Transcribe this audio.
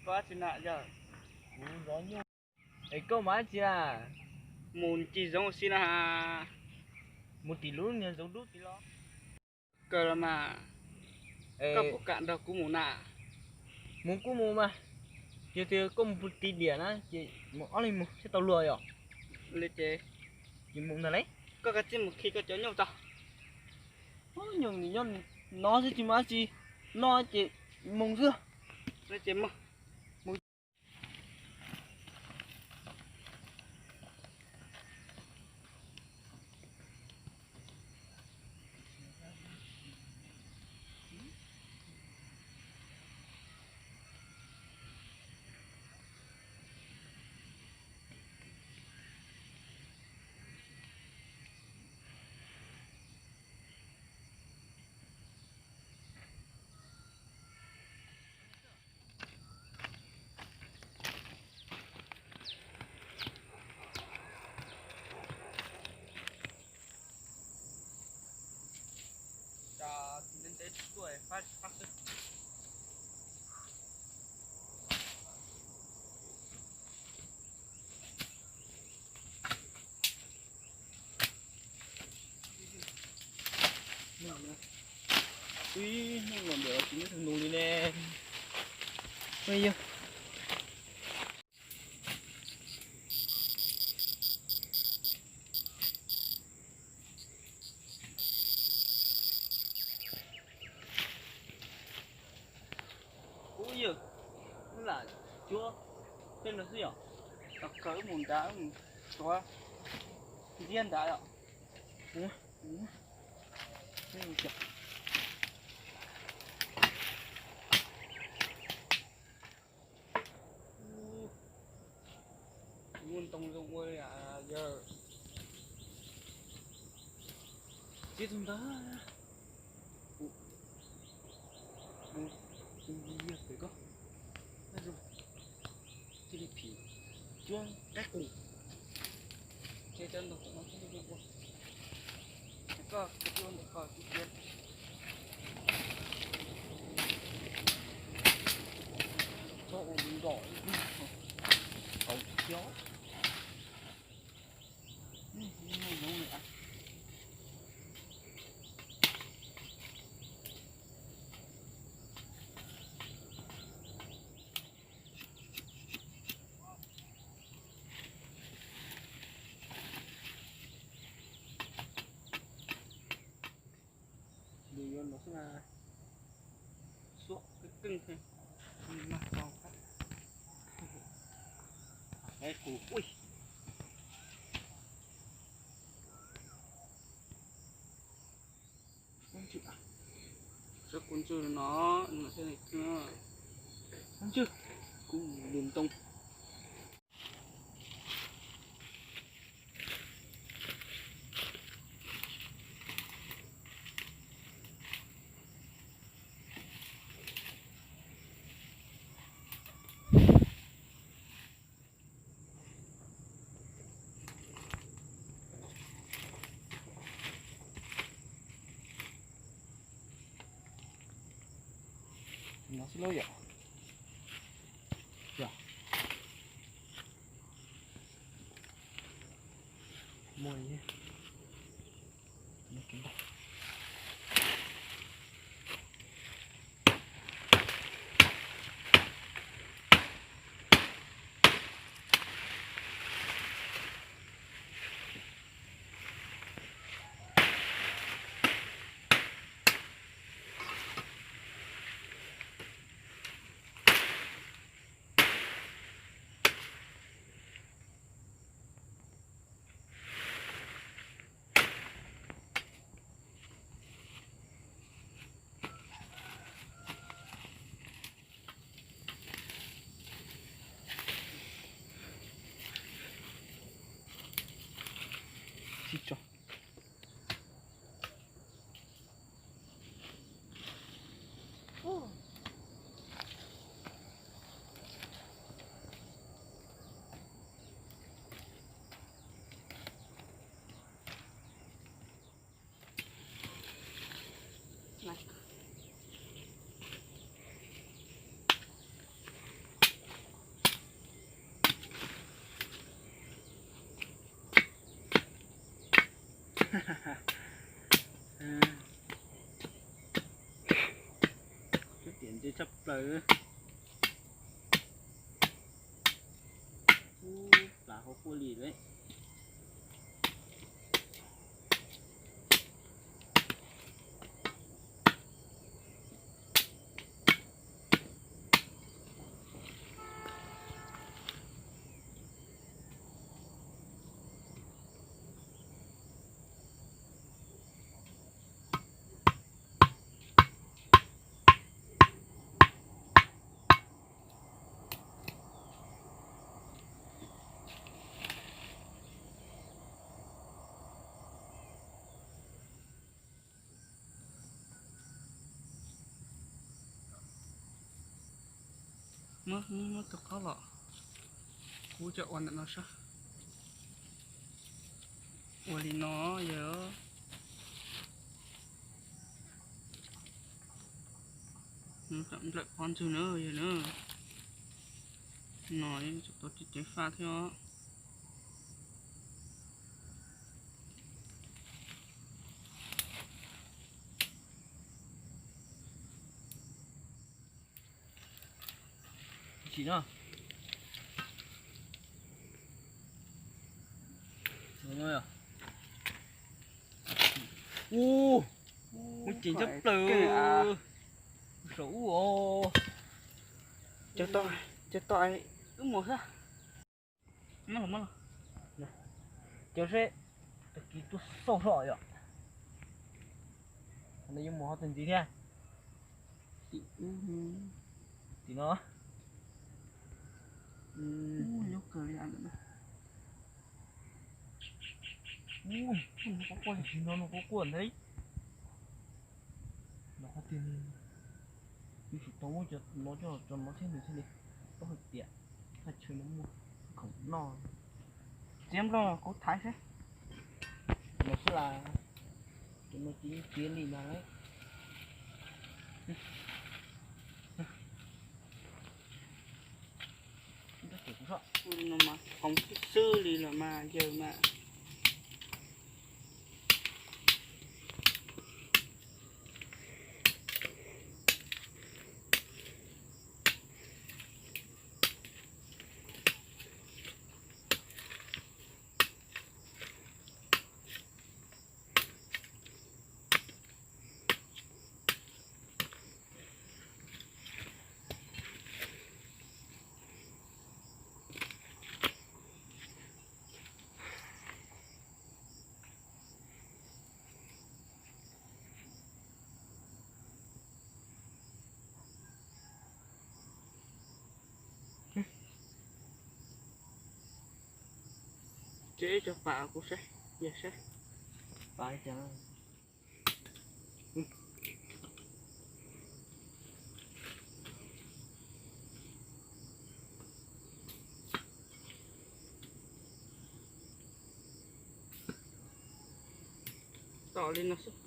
Koj dab tsi na yawg? Kuv zov nyuj. Es koj mus dab tsi na? Mus ncig zoov ua si na. Mus tim lub niag zoov dub tid los? Kawg los mas. Koj puas kam nrog kuv mus na? Mus kuj mus mas. Yog tias koj mus puag tim diam na ces mus ob leeg mus thiaj tau luag yom. Li ces, ces mus ntag lauj. Koj kav tsij mus khi koj cov nyuj tso. Nyuj nyob no xwb tsis muaj dab tsi noj ces mus xwb. Li ces mus. Ib hnub no ntawm tsis muaj tus nus li ne. Yog. Ub yawg, wb lam cuab tej no xwb yom? Tau kawg wb mus nrad, wb mus tuav ntxiab nrad yom. Muaj ntoo zoo ua li yawg. Tib tug ntag. Ua li yog pem ko. Cia li phim cuab qaib qus. Ces cov ntoo no thiaj li ua. Koj ua ntawm ko tib cia. Txhob ua nrov ib tug kaus xyob. Nws yuav los xwb mas. Xuam keej keej. Mag tau qab. Qaib qus ui. Saib kuv ntswg no, ntswg, kuv lwm ntoo. No xwb lauj yom. Yog. Muaj li. Sib tso. Tiam ntse tshaj plaws. Ub, plav hauv quaj li lawm. Muab, muab tus qaub los, kuv coj ua ntawm no saib. Ua li no yog nplawm pob ntseg na yog na. No tseem tau ceev faj thiab os. Tsis no. Ub, muaj ceev tshaj plaws. Saum ub os. Cov toj, cov toj wb mus xwb. Muab los, muab los. Cov seb tag kis tuaj xauj zoj yom. Yuav mus ho tus ntxiv thiab. Tim no. Ub, nyob kawg li. Ub, no quaj quaj ntag li. No qhov twg ne? Yuav tsum tau muab cov no coj los tso no thiab nws thiaj li paub hais tias thaj chaw no muaj khoom noj. Txiav nplooj kuv thaiv seb. No xwb las, cov no ces yeej txiav li mas lawm. Ua li no mas khoov xwb xwb li los mas yawg mas. Tsev cov pam kuv saib, yog saib pam li cas. Tom li no xwb.